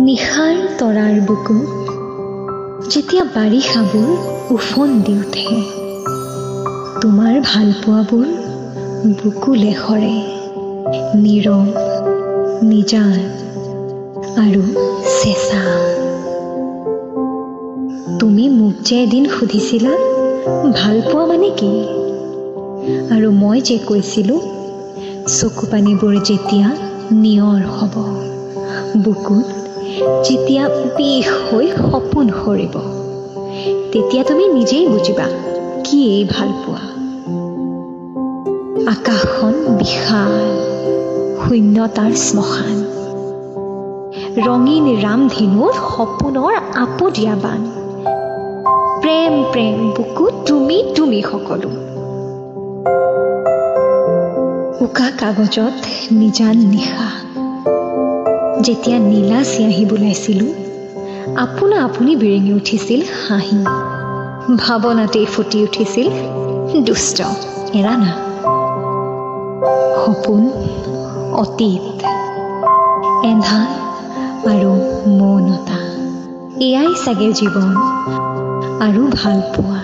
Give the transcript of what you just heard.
নিশাৰ তৰাৰ বুকুত যেতিয়া বাৰিষাবোৰ উফন্দি উঠে, তোমাৰ ভালপোৱাবোৰ বুকুলে সৰে, নীৰৱ, নিজান আৰু চেঁচা। তুমি মোক যে এদিন সুধিছিলা ভালপোৱা মানে কি, আৰু মই যে কৈছিলোঁ চকুপানীবোৰ যেতিয়া নিয়ৰ হ'ব, বুকুত যেতিয়া বিষ হৈ সপোন সৰিব, তেতিয়া তুমি নিজেই বুজিবা কি এই ভালপোৱা। আকাশখন বিশাল, শূন্যতাৰ শ্মশান, ৰঙীন ৰামধেনুত সপোনৰ আপদীয়া বান। প্ৰেম প্ৰেম বুকুত তুমি তুমি সকলো। উকা কাগজত নিজান নিশা যেতিয়া নীলা চিয়াঁহী বোলাইছিলোঁ, আপোনা আপুনি বিৰিঙি উঠিছিল হাঁহি, ভাৱনাতেই ফুটি উঠিছিল দুষ্ট এৰা না। সপোন, অতীত, এন্ধাৰ আৰু মৌনতা, এয়াই চাগে জীৱন আৰু ভালপোৱা।